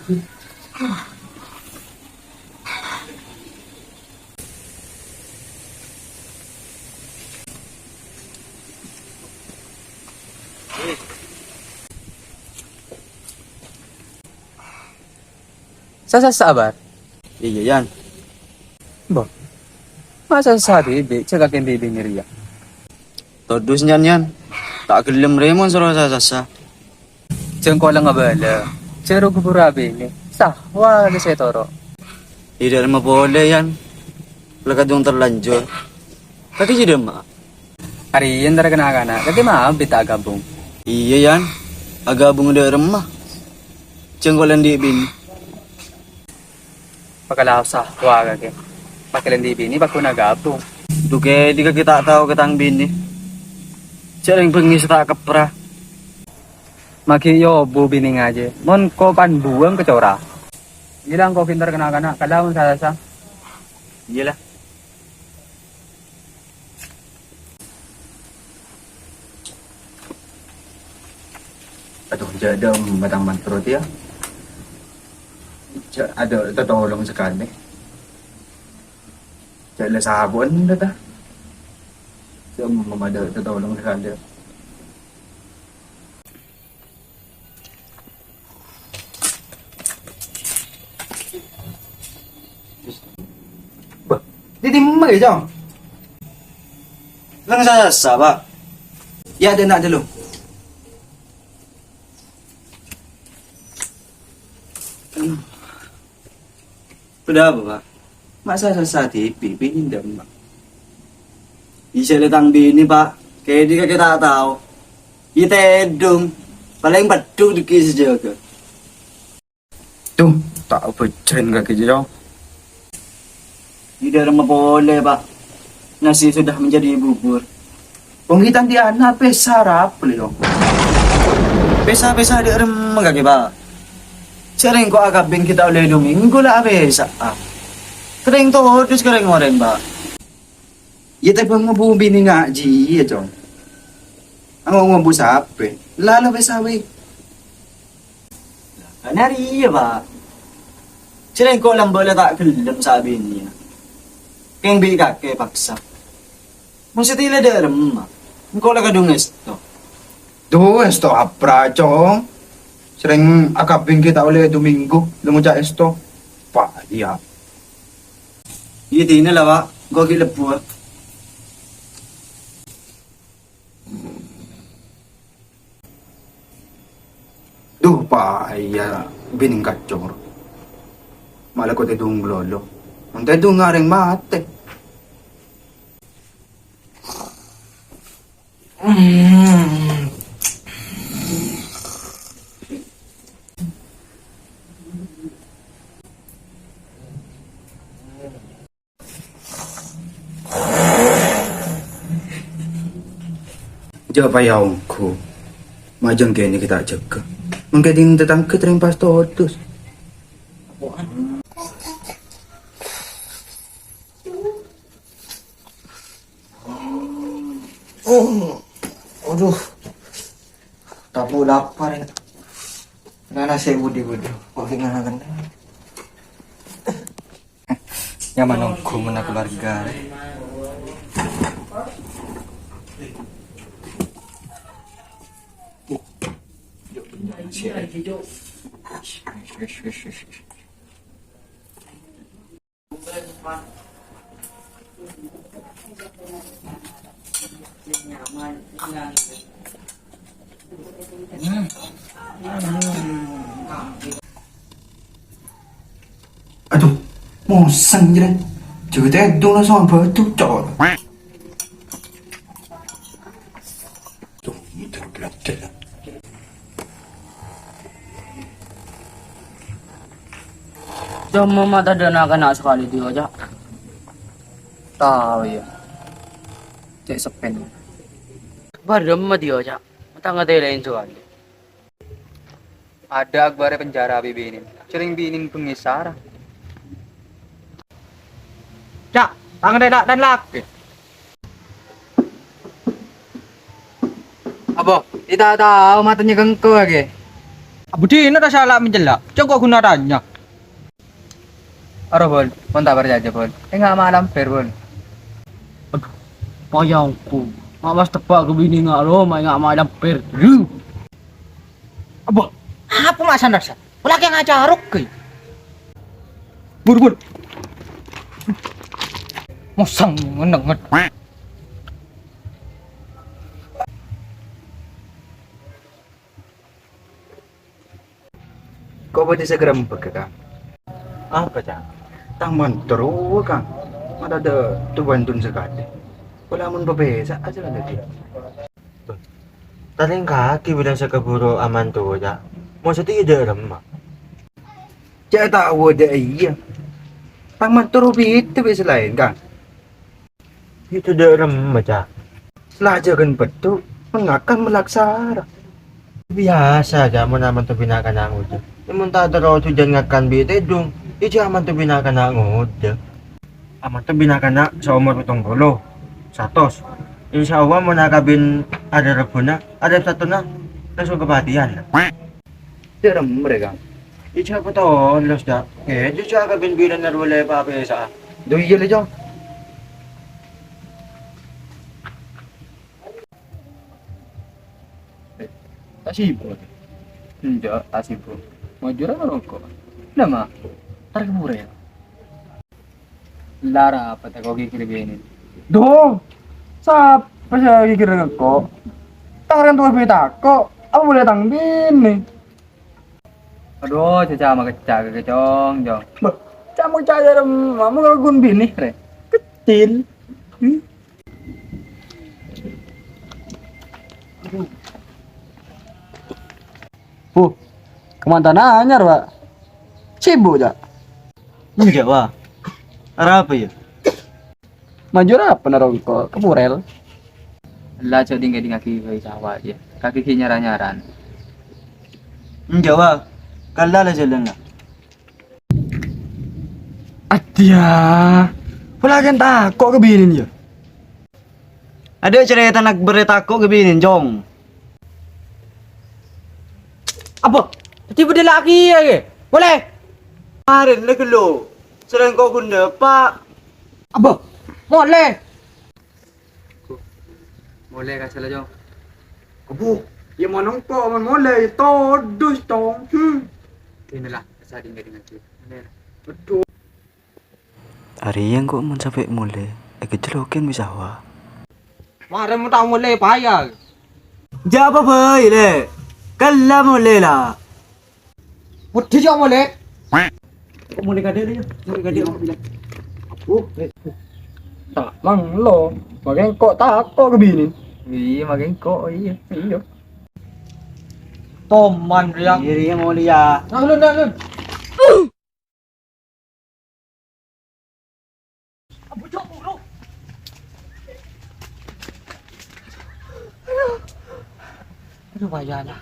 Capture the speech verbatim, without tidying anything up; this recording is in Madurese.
Sasa sabar. Iyâ, Yan. Bo. Masa sasa dhibi' jhâ' kakè dhibi' ngèrèya? Todus, Yan, Yan. Ta' ghellem rè mon soro sasa. Jhâ' engko' la ngabâlâ. Jhâ' rowa ghubur abinè. Sah, wa, la sè toro'. Iyâ, dâ'remma polè, Yan. La kadhung terlanjur. Kakè jhâ' dâ'remma. Arèya entar kana'-kana', kakè mabi ta' aghâbung. Iyâ, Yan. Aghâbung dâ'remma. Jhâ' engko' la andi' binè. Pakala sah, wa, kakè. Pakala andi' binè, paghun aghâbung. Dhu kèdhi kakè ta' tao ka tang binè. Jhâ' rèng bengngè sè ta' keppra. Maghi' yobu binè ngajhi. Mon ko' pan buwâng ka cora. Iyâ la, engko' ghi' entar kana'-kana', kala mon sasa. Iyâ la. Aduh, jhâ' dâ'remma tang mantra tèya. Jhâ' adâ' tatolong sakalè. Jhâ' la sabuwân dâ' ta. Jhâ' dâ'remma adâ' tatolong sakalè. Bâh, dâ' dimma, Cong? Lèng sasa, Pa'. Iyâ, dâ' enna' dâllu. Bâdâ apa, Pa'? Ma' sasa dhibi', binè dâ'remma. Iyâ, sè la tang binè, Pa'. Kèdhi kakè ta' tao. Iyâ, tèdung. Palèng peddhu' dhâggi' sè jâgâ. Dhu, ta' obâjân kakè jâ, Cong. Iyâ, dâ'remma polè, Pa'. Nasi sudah menjadi bubur. Wong kita di anak pesta rap, Leo. Pesta-pesta dâ'remma kakè, Pa'. Sè rèng ko' akabin kita ollè Dominggo la apesta. Kèrèng todus ka rèng-orèng, Pa'. Iyâ, tapè ngobu binè ngajhi, iyâ, Cong. Ango-ngobu sapè? Lalo pesta, wè. Kan arèya, Pa'. Sè rèng ko' lambâ' la ta' ghellem sabinèya. Kèng bi' kakè paksa. Mon sè tèla dâ'remma, engko' la kadhung èsto. Dhu, èsto apa, Cong? Sè rèng akabin kita ollè Dominggo, la ngoca' èsto. Pa', iyâ. Iyâ, dinah la, Pa'. Engko' ghi' lebbhu, a. Dhu, Pa', iyâ, binè kacor. Mala ko' tèdung lolo. Mon tèdung arèng matè. Jhâ' paya ongghu. Majâng kènè' ghi' ta' jâgâ. Mangkè dhin tatangghâ trèng pas todus. Oh, aduh. Tabu' lapar, ya. Nana saya budi-budi. Kok ringan-ringan. Nyaman nongkrong sama keluarga, ya. Aduh, mosèng jârèya. Jâgâ tèdung langsung bâdhu, cok. Tuh, itu berat deh. Coma mata dana kena sekali dia, Cak. Tahu ya. Cek sepen. Bârâmma dia, Cak. Mata ngatelain sekali. Ada akbârrâ penjara binèn. Sèrèng binèn bengngè sara. Cak, tangan dek dan laki. Apa? Ita tahu matanya kengko lagi. Abdhina ta' sala mencella', cengko' ghuna tanya. Aro, Bol, mon ta' parcajâ, Bol. Enga' ma' lampèr, Bol. Adhu, payangku. Ma' pas teppa' ka binè nga' ro, ma' enga' ma' lampèr. Yuh. Abah, apa ma' sanar, Sa? Pola kè ngacarok, kè. Bur, bur. Mosang ngenenget. Ko' bâdâ sè ghârâmbhâghâ, Kang? Apa, Cak? Tang mandhâr rowa, Kang. Ma' tadâ' tu-bhântona sakadhi. Pola mon pabhisa aja kan dhâddhi. Tarèng kakè bilang sè kabhuru aman towa, Cak. Maksodda iyâ dâ' remma. Cè' taowa dâ' iyâ. Tang mandhâr rowa bhidhâ bi' sè laèn, Kang. Itu dâ' remma, Cak. Salaja kan petthu, mengakan melaksara. Biasa, Cak, mon amanto bina kana' ngodâ. Mon ta' terro jhujan ngakan bi' tèdung, ijâ amanto bina kana' ngodâ. Amanto bina kana' saomor pitung puluh, satos. Insya Allah, mon akabin arè Rebbuna, arè Sabtuna, langsung kapatèyan. Dâ' remma rè, Kang. Ijâ apa ton, Los, Cak? Kè, jhâ' akabin bilân narwalè pa-, pesa. Dhu iyâ, lè, Cong. Eh, ta' sibuk. Enjâ', ta' sibuk. Mojur apa roko'? Nama? Tarik murah ya? Lara apa tako' gigir bini? Duh, sapa sè gigir engko'? Tang rèng towa bi' tako', apa boleh tang bini? Adhu, caca makecca' ka kecong, Jong. Bâh, ca' makecca' jârèya, mamu ngagun binè, rè. Kecil. Hmm. Bu, kamantan anyar, Pak. Sibuk, Cak? Enjâ', Wa. Arapa, yâ? Maju rapa narongko' ka Purel? Ella, jhâ' ding-ngèdingngaghi bhâi sawah, yâ. Kakè ghi' nyara-nyaran. Enjâ', Wa. Kalla la jhâlân, la. Adiyâ. Pola kan tako' ka binèn, yâ. Adâ' carèta nak bherrâ tako' ka binèn, Jong. Apa? Tadi bâdâ lagi ya, yâ? Molè! Marèn la ghâllu. Sèrèng ko' ghun dâpa'. Apa? Molè! Molè ka sala, Jong. Abu, ya mon engko' mon molè, ya todus, Tong. Hmm. Inilah, sading-sading aja. Betul. Arèya engko' mon sampè' molè, èkejjhelloghi bi' sawah. Marèn mon ta' molè, paya. Jhâ' apa bhâi, Lè'. Kalla molè, la. Weddi jhâ' molè. Kok molè kadhi, Lè', ya? Molè kadhi, Lè'. Oh, eh. Ta' manglo. Makè engko' tako' ka binèn. Iyâ, makè engko', iyâ. Iyâ. Toman, Rèya. Iyâ, Rèya, molè, ya. Nah, lun, nah, lun. Abu, Jong, buru. Aduh, bahayana.